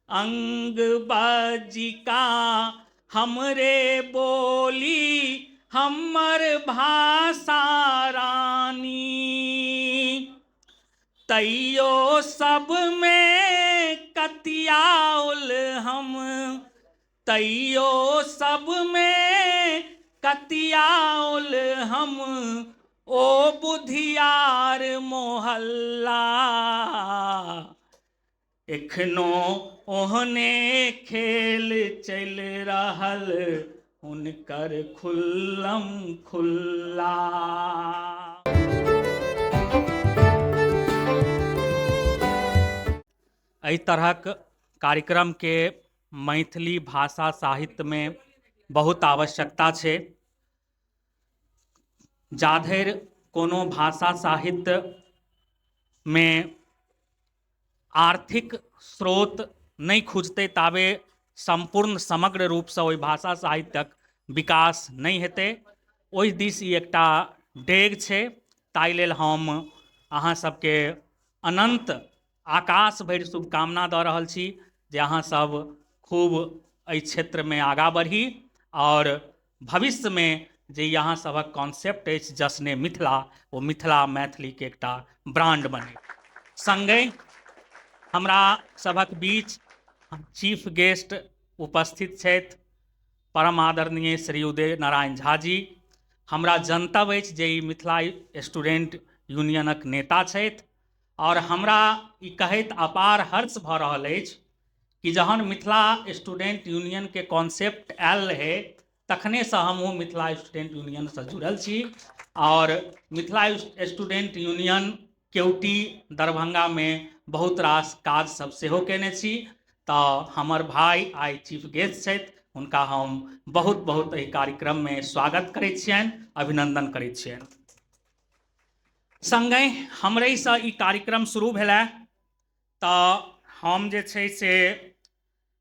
अंग बज्जिका हमरे बोली हमर भाषा रानी। तैयो सबमे कतियाओल हम, तैयो सबमे कतियाओल हम ओ बुधियार मोहल्ला। एखनो ओहने खेल चलि रहल हुनकर खुल्लम खुल्ला। एहि तरहक कार्यक्रमके मैथिली भाषा साहित्यमे बहुत आवश्यकता छै। जाधरि कोनो भाषा साहित्यमे आर्थिक स्रोत नहि खुजतै ताबे सम्पूर्ण समग्र रूपसँ ओहि भाषा साहित्यक विकास नहि हेतै। ओहि दिस ई एकटा डेग छै, ताहि लेल हम अहाँ सबके अनन्त आकाश भरि शुभकामना दऽ रहल छी जे अहाँ सब खूब एहि क्षेत्रमे आगाँ बढ़ी आओर भविष्यमे जे अहाँ सभक कॉन्सेप्ट अछि जश्ने मिथिला, ओ मिथिला मैथिलीके एकटा ब्रांड बने। संगहि हमरा सभक बीच चीफ गेस्ट उपस्थित छथि परम आदरणीय श्री उदय नारायण झा जी। हमरा जनतब अछि जे ई मिथिला स्टूडेंट यूनियनक नेता छथि और हमरा ई कहैत अपार हर्ष भऽ रहल अछि कि जहन मिथिला स्टूडेंट यूनियन के कॉन्सेप्ट आयल रहै तखनेसँ हमहूँ मिथिला स्टूडेंट यूनियनसँ जुड़ल छी और मिथिला स्टूडेंट यूनियन केवटी दरभंगामे बहुत रास काज सब सेहो कयने छी। तऽ हमर भाय आइ चीफ गेस्ट छथि, हुनका हम बहुत बहुत एहि कार्यक्रममे स्वागत करै छियनि, अभिनंदन करै छियनि। संगहि हमरहिसँ ई कार्यक्रम शुरू भेलै तऽ हम जे छै से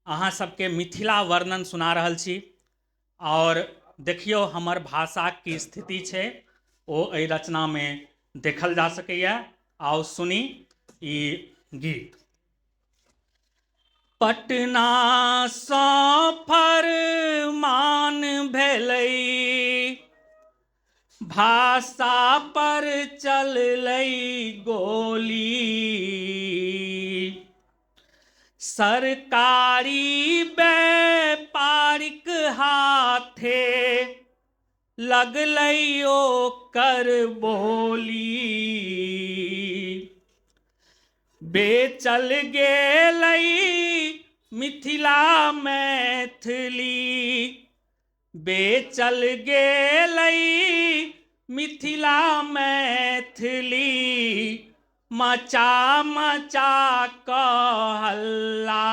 अहाँ सबके मिथिला वर्णन सुना रहल छी और देखियौ हमर भाषाक की स्थिति छै ओ एहि रचनामे देखल जा सकैए। आउ सुनी ई गीत। पटना सँ फरमान भेलै, भाषा पर चललै गोली, सरकारी व्यापारिक हाथे लगलै ओकर बोली, बेचल गेलै मिथिला मैथिली, बेचल गेलै मिथिला मैथिली, मचा मचा कऽ हल्ला।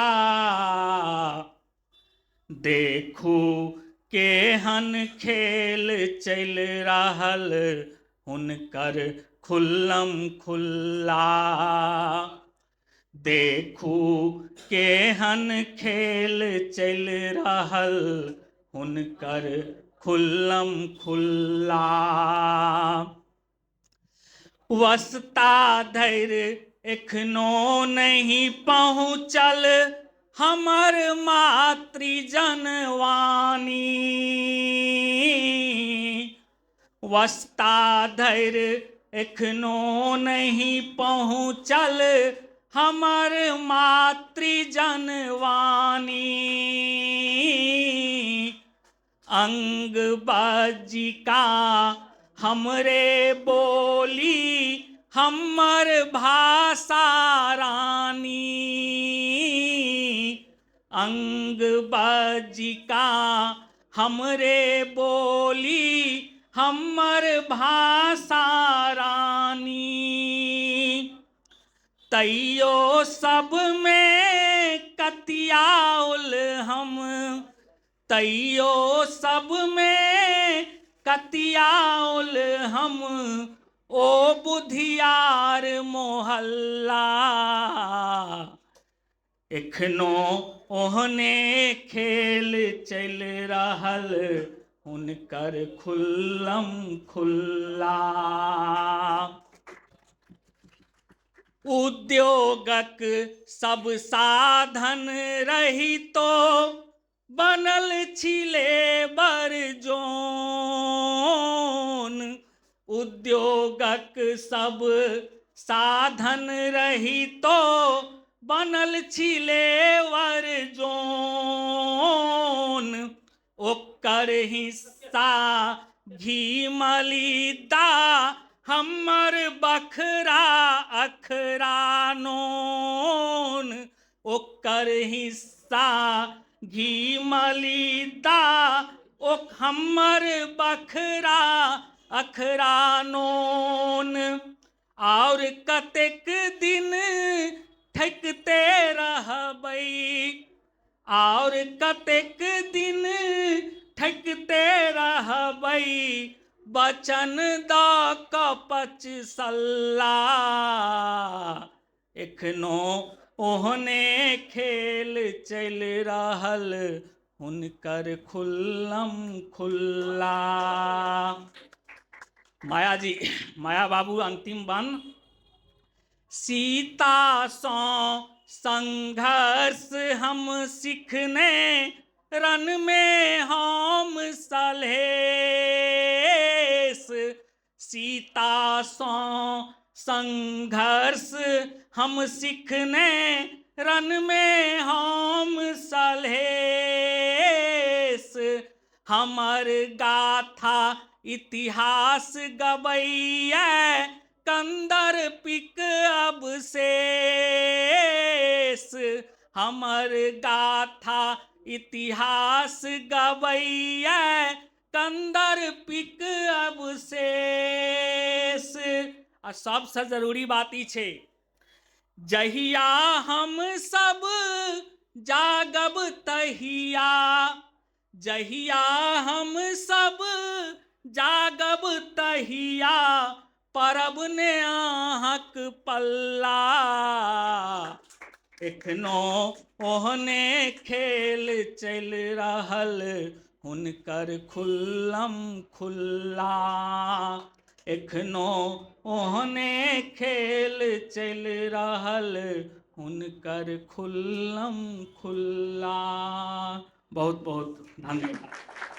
देखू केहन खेल चलि रहल हुनकर खुल्लम खुल्ला। देखू केहन खेल चलि रहल हुनकर खुल्लम खुल्ला। वस्ता धरि एखनो नहि पहुँचल हमर मातृजनवानी, वस्ता धरि एखनो नहि पहुँचल हमर मातृजनवानी। अंग बज्जिका हमरे बोली हमर भाषा रानी, अंग बज्जिका हमरे बोली हमर भाषा रानी। तैयो सबमे कतियाओल हम, तैयो सबमे कतियाओल हम ओ बुधियार मोहल्ला। एखनो ओहने खेल चलि रहल हुनकर खुल्लम खुल्ला। उद्योगक सब साधन रहितो बनल छी लेबर जोन। उद्योगक सब साधन रहितो बनल छी लेबर जोन। ओकर हिस्सा घी मलिदा हमर बखरा अखरा नोन। ओकर हिस्सा घी मलिदा ओ हमर बखरा अखरा नोन। आओर कतेक दिन ठकिते रहबै, आओर कतेक दिन ठकिते रहबै, बचन दऽ कऽ पचसल्ला। एखनो ओहने खेल चलि रहल हुनकर खुल्लम खुल्ला। माया जी, माया बाबू अंतिम बन। सीतासँ संघर्ष हम सिखने रणमे हम सलहेस। सीतासँ संघर्ष हम सिखने रणमे हम सलहेस। हमर गाथा इतिहास गबैया कंदर पिक अवशेष। हमर गाथा इतिहास गबैया कंदर पिक अवशेष। आ सबसँ जरूरी बात ई छै, जहिया हम सब जागब तहिया, जहिया हम सब जागब तहिया परब ने अहाँक पल्ला। एखनो ओहने खेल चलि रहल हुनकर खुल्लम खुल्ला। एखनो ओहने खेल चलि रहल हुनकर खुल्लम खुल्ला। बहुत बहुत धन्यवाद।